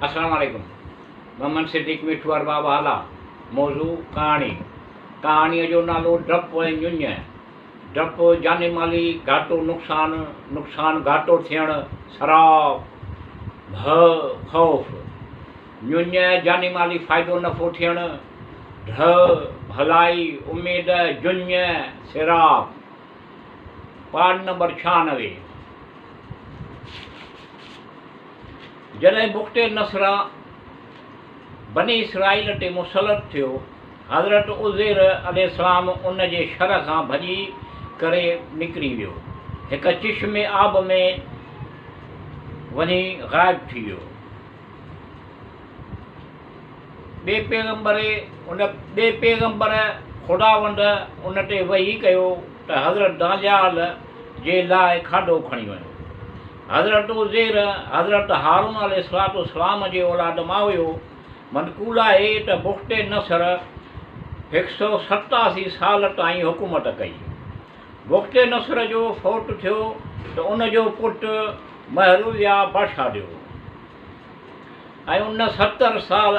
السلام عليڪم محمد صديق مٺو ارباب هالا موضوع ڪهاڻي ڪهاڻيء جو نالو ڊپ ۽ ڃڃ ڊپ جاني مالي گهاٽو نقصان نقصان گهاٽو ٿيڻ سراء ڀؤ خوف ڃڃ جاني مالي فائدو نفعو ٿيڻ ڍء ڀلائي اميد جڃ سيراب پاڙ نمبر 96. جڏهن بخت نصرا بني اسرائيل تي مسلط ٿيو، حضرت عزير عليه السلام ان جي شر کان ڀڄي ڪري نڪري ويو. هڪ چشمي آب ۾ وڃي غائب ٿي ويو. ٻئي پيغمبر ان ٻئي پيغمبر خداوند ان تي وحي ڪيو ته حضرت دانيال جي لاء کاڌو کڻي وڃ. حضرت عزير حضرت هارون عليه الصلوة والسلام جي اولاد مان هيو. منقول آهي ته بخت نصر هڪ سؤ 87 سال تائين حڪومت ڪئي. بخت نصر جو فوت ٿيو ته ان جو پٽ مهرويا بادشاهه ٿيو. ۽ ان 70 سال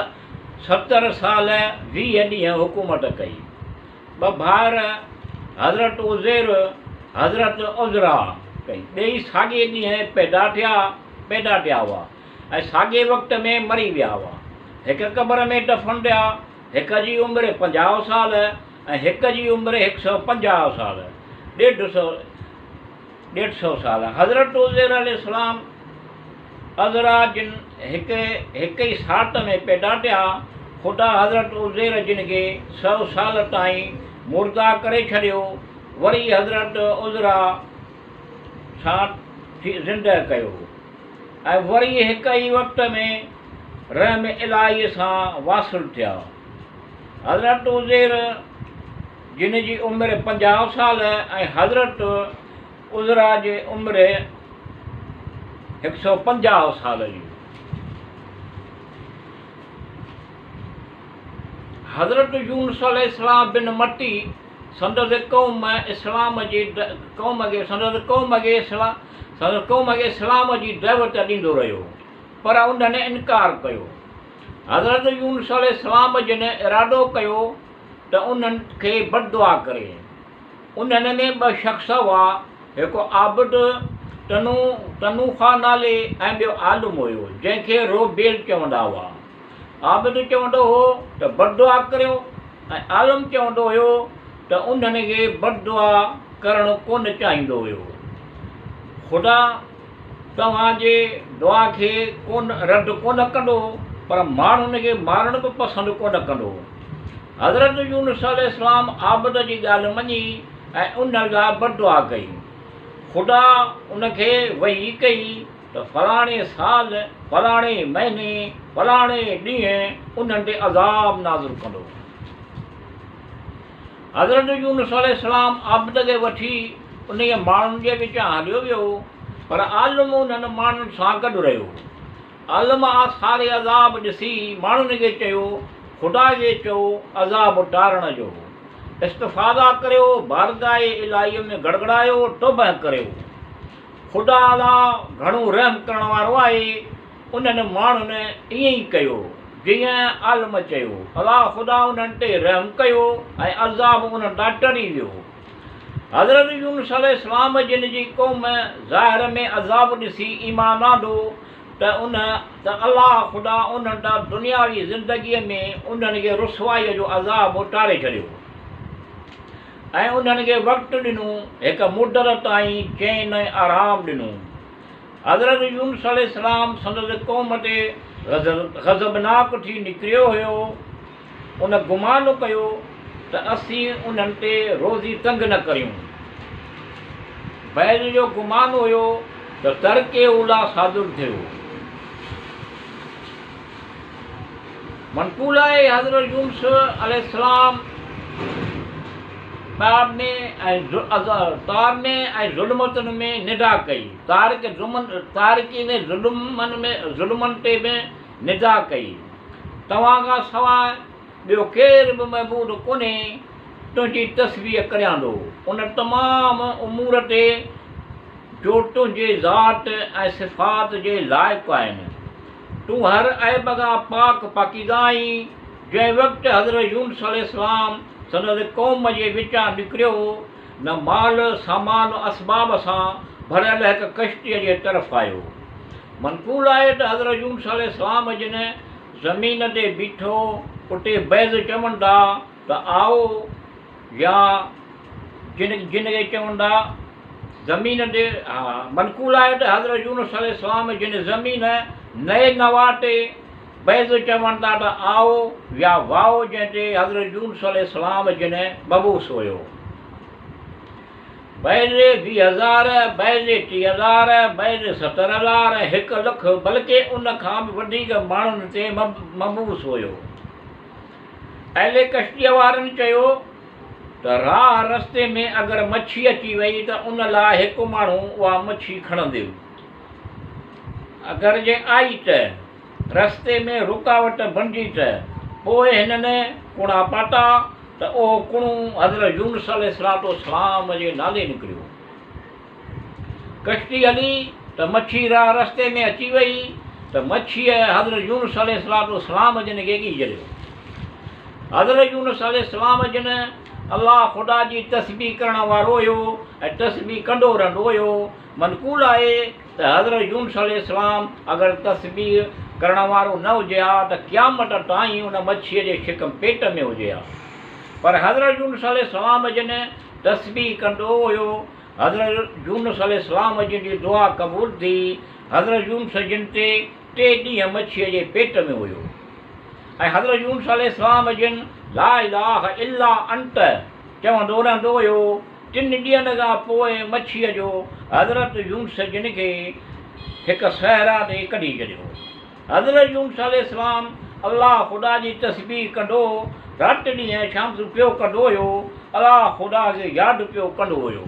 70 سال 20 ڏينهن حڪومت ڪئي. ٻه ڀائر حضرت عزير حضرت عزرا ڪئي. ٻئي ساڳئي ڏينهن پيدا ٿيا پيدا ٿيا هئا ۽ ساڳئي وقت ۾ مري ويا هئا. هڪ قبر ۾ دفن ٿيا. هڪ جي عمر 50 سال ۽ هڪ جي عمر 150 سال ڏيڍ سؤ ڏيڍ سؤ سال حضرت عزير عليه السلام عذرا جن هڪ هڪ ئي ساعت ۾ پيدا ٿيا. خدا حضرت عزير جن کي سؤ سال تائين مرده ڪري ڇڏيو، وري حضرت عذرا سان ٿي زنده ڪيو ۽ وري هڪ ئي وقت ۾ رحم الاهيء سان واصل ٿيا. حضرت عزير جن جي عمر 50 سال ۽ حضرت عذرا جي عمر 150 سال جي. حضرت يونس عليه السلام بن متي سندس قوم اسلام جي قوم کي سندس قوم کي سندس قوم کي اسلام جي دعوت ڏيندو رهيو پر انهن انڪار ڪيو. حضرت يونس عليه السلام جن ارادو ڪيو ته انهن کي بددعا ڪري. انهن ۾ ٻه شخص هئا، هڪ عابد تنو تنوخا نالي ۽ ٻيو عالم هيو، جنهن کي روبيل چوندا هئا. عابد چوندو هو ته بددعا ڪريو ۽ عالم چوندو هيو ته انهن کي بددعا ڪرڻ ڪونه چاهيندو هيو. خدا توهان جي دعا کي ڪونه رد ڪونه ڪندو، پر ماڻهن کي مارڻ به پسند ڪونه ڪندو. حضرت يونس عليه السلام عابد جي ڳالهه مڃي ۽ ان لاء بددعا ڪئي. خدا ان کي وحي ڪئي ته فلاڻي سال، فلاڻي مهيني، فلاڻي ڏينهن انهن تي عذاب نازل ڪندو. حضرت يونس عليه السلام عابد کي وٺي انهيء ماڻهن جي وچان هليو ويو، پر عالم انهن ماڻهن سان گڏ رهيو. عالم آثار عذاب ڏسي ماڻهن کي چيو، خدا کي چئو عذاب ٽارڻ جو. استفاده ڪريو، بارگاهه الاهيء ۾ گڙگڙايو، توبهه ڪريو. خدا الله گهڻو رحم ڪرڻ وارو آهي. انهن ماڻهن ائين ئي ڪيو، جيئن عالم چيو. الله خدا انهن تي رحم ڪيو ۽ عذاب انهن تان ٽري ويو. حضرت يونس عليه السلام جن جي قوم ظاهر ۾ عذاب ڏسي ايمان آندو ته ان ته الله خدا انهن تان دنياوي زندگيء ۾ انهن کي رسوائيء جو عذاب ٽاري ڇڏيو ۽ انهن کي وقت ڏنو هڪ مدت تائين چين ۽ آرام ڏنو. حضرت يونس عليه السلام سندس قوم تي غضبناڪ ٿي نڪريو هيو. ان گمان ڪيو ته اسين انهن تي روزي تنگ نه ڪريون. بعض جو گمان هيو ته ترڪ اوليٰ صادر ٿيو. منقول آهي حضرت يونس عليه السلام تار ۾ ۽ تار ۾ ۽ ظلمتن ۾ ندا ڪئي. تارڪ تارڪي ۾ ظلمن ۾ ظلمن تي به ندا ڪئي. توهان کان سواء ٻيو ڪير به معبود ڪونهي، تنهنجي تسبيح ڪريان ٿو. ان تمام امور تي جو تنهنجي ذات ۽ صفات جي لائق آهن. تون هر عيب کان پاڪ پاڪيزه آهين. جنهن وقت حضرت يونس عليه السلام سندس قوم جي وچان نڪريو، نه مال، سامان، اسباب سان ڀريل هڪ ڪشتيء جي طرف آيو. منقول آهي ته حضرت يونس عليه السلام جن زمين تي بيٺو، اتي بعض چون ٿا ته آئو يا جن جن کي چون ٿا زمين تي ها منقول آهي ته حضرت يونس عليه السلام جن زمين نئين نوا تي بعض چون ٿا ته آئو يا وائو جنهن تي حضرت يونس عليه السلام جن مبعوث هيو. بعض 20,000، بعض 3000، بعض 70,000 ۽ 1 لک بلڪه ان کان به وڌيڪ ماڻهن تي مبعوث هيو. اهل ڪشتيء وارن چيو ته راهه رستي ۾ اگر مڇي اچي وئي ته ان لاء هڪ ماڻهو اها مڇي کڻندو. اگر جي آئي ته رستي ۾ رڪاوٽ بڻجي ته پوء هنن ڪڻا پاتا ته اهو ڪڻو حضرت يونس عليه الصلوة والسلام جي نالي نڪريو. ڪشتي هلي ته مڇي راهه رستي ۾ اچي وئي ته مڇيء حضرت يونس عليه الصلوة والسلام جن کي ڳهي ڇڏيو. حضرت يونس عليه السلام جن الله خدا جي تسبيح ڪرڻ وارو هيو ۽ تسبيح ڪندو رهندو هيو. منقول آهي ته حضرت يونس عليه السلام اگر تسبيح ڪرڻ وارو نه هجي ها ته قيامت تائين ان مڇيء جي شڪم پيٽ ۾ هجي ها. پر حضرت يونس عليه السلام جن تسبيح ڪندو هيو. حضرت يونس عليه السلام جن جي دعا قبول ٿي. حضرت يونس جن تي ٽي ڏينهن مڇيء جي پيٽ ۾ هيو ۽ حضرت يونس عليه السلام جن لا اله الا انت چوندو رهندو هيو. ٽن ڏينهن کان پوء مڇيء جو حضرت يونس جن کي هڪ صحرا تي ڪڍي ڇڏيو. حضرت يونس عليه السلام الله خدا جي تسبيح ڪندو رات ڏينهن شام پيو ڪندو هيو، الله خدا کي ياد پيو ڪندو هيو.